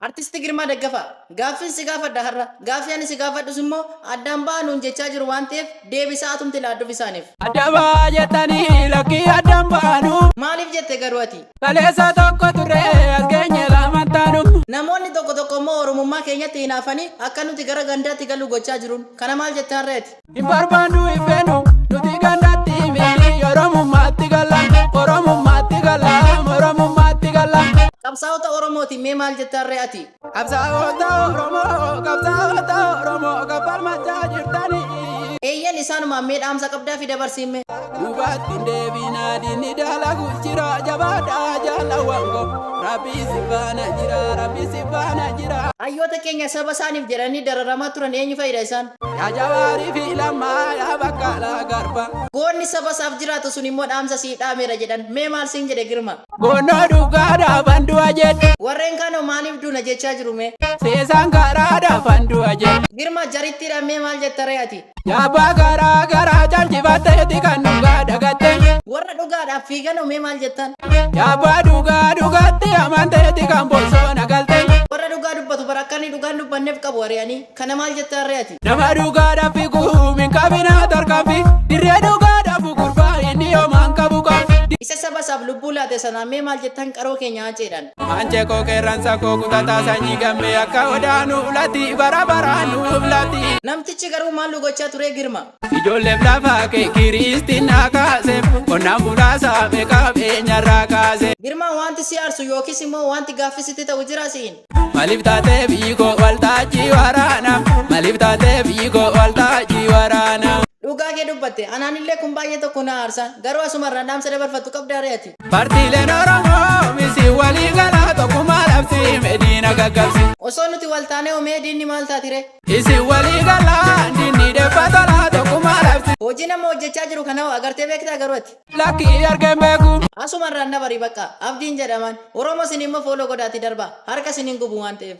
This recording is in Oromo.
Artisti Girmaa Daggafaa, Gaaffiin si gaafadha har'a. Gaaffii ani si gaafadhus immoo addaan ba'aa nuun jechaa jiru waan ta'eef deebisaa atumti laadhuuf isaaniif. Adda ba'aa jettanii lakkii addan baanu. Maaliif jette garuu ati? Kaleessa tokko turre as geenye laman taanu. Namoonni tokko tokko immoo Oromummaa keenyatti hinaafanii akka nuti gara gandaatti gallu gochaa jiruun. Kana maal jettaan ree ati? Hin barbaannu hin feenu nuti gandatti miti Oromummaatti galla Oromummaatti galla Oromummaatti galla. Qabsaa'ota Oromootiin mee maal jettaan ree ati? Qabsaa'ota Oromoo qabsaa'ota Oromoo kan falmachaa jirtanii. Eeyyen isaanumaan mee dhaamsa qabdaafi dabarsiin mee. Duubatti hin deebinaa diinni dalagu jira jabaadhaa jaalawwan koo Rabbi isin faana jira Rabbi isin faana jira. Hayyoota keenya saba isaaniif jedhanii dararamaa turan eenyu fa'idha isaan? Yaa Jawaarii fi Lammaa yaa Baqqalaa Garba. Goonni saba isaaf jiraatu sun immoo dhaamsa siif dhaameera jedhan mee maal siin jedhe Girma? Goonnoo dhugaadhaafan du'a jedhe. Warreen kaanoo maaliif duuna jechaa jiru mee? Seesaan karaadhaafan du'a jedhe. Girma jarittiidhaan mee maal jetta ree ati? Yaabbaa garaa garaa caalchifatteeti kan dhugaa dagatte. Warra dhugaadhaaf fiiganoo mee maal jettan? Yaabbaa dhugaa dhugaatti amanteeti kan bosona galte. Warra dhugaa dubbatu bara akka inni dhugaan dubbanneef qabu ari'anii kana maal jettaan ree ati? Nama dhugaadhaaf fiigu min qabinaa tarkaanfi dirree dhugaadhaaf gurbaa inni yoomaan qabu qabu. Isa saba isaaf lubbuu laate sanaan mee maal jettan qaroo keenya Hanceedhaan? Hancee koo qeerransa koo kutataa sanyii gammee akka odaa nuuf lati bara baraan nuuf lati. Namtichi garuu maal nu gochaa turee Girma? Ijoolleef lafaa kee kiriistinaa kaase qonnaan bulaa saame qabeenyarraa kaase. Girmaa wanti si aarsu yookiis immoo wanti gaaffii sitti ta'u jiraa si'in? Malif taatee biyyi koo waltaajjii waraana Malif taatee biyyi koo waltaajjii waraana. Dhugaa kee dubbatte anaanillee kun baay'ee tokko na aarsa garuu asumarraan dhaamsa dabarfattu qabdaa ree ati? Partiileen Oromoo misi walii galaa tokkummaa labsi mediina gaggabsi. Osoo nuti wal taanee hoo mee diinni maal taati ree? Isin walii galaa diinni deeffatolaa tokkummaa labsi. Hojii nama hojjechaa jiru kana hoo agartee beektaa garuu ati? Lakkii argee hin beeku. Asumarraan na bari bakka. Abdiin jedhaman. Oromo isin immoo follow godhaati darbaa. Harka isin hin gubu waan ta'eef.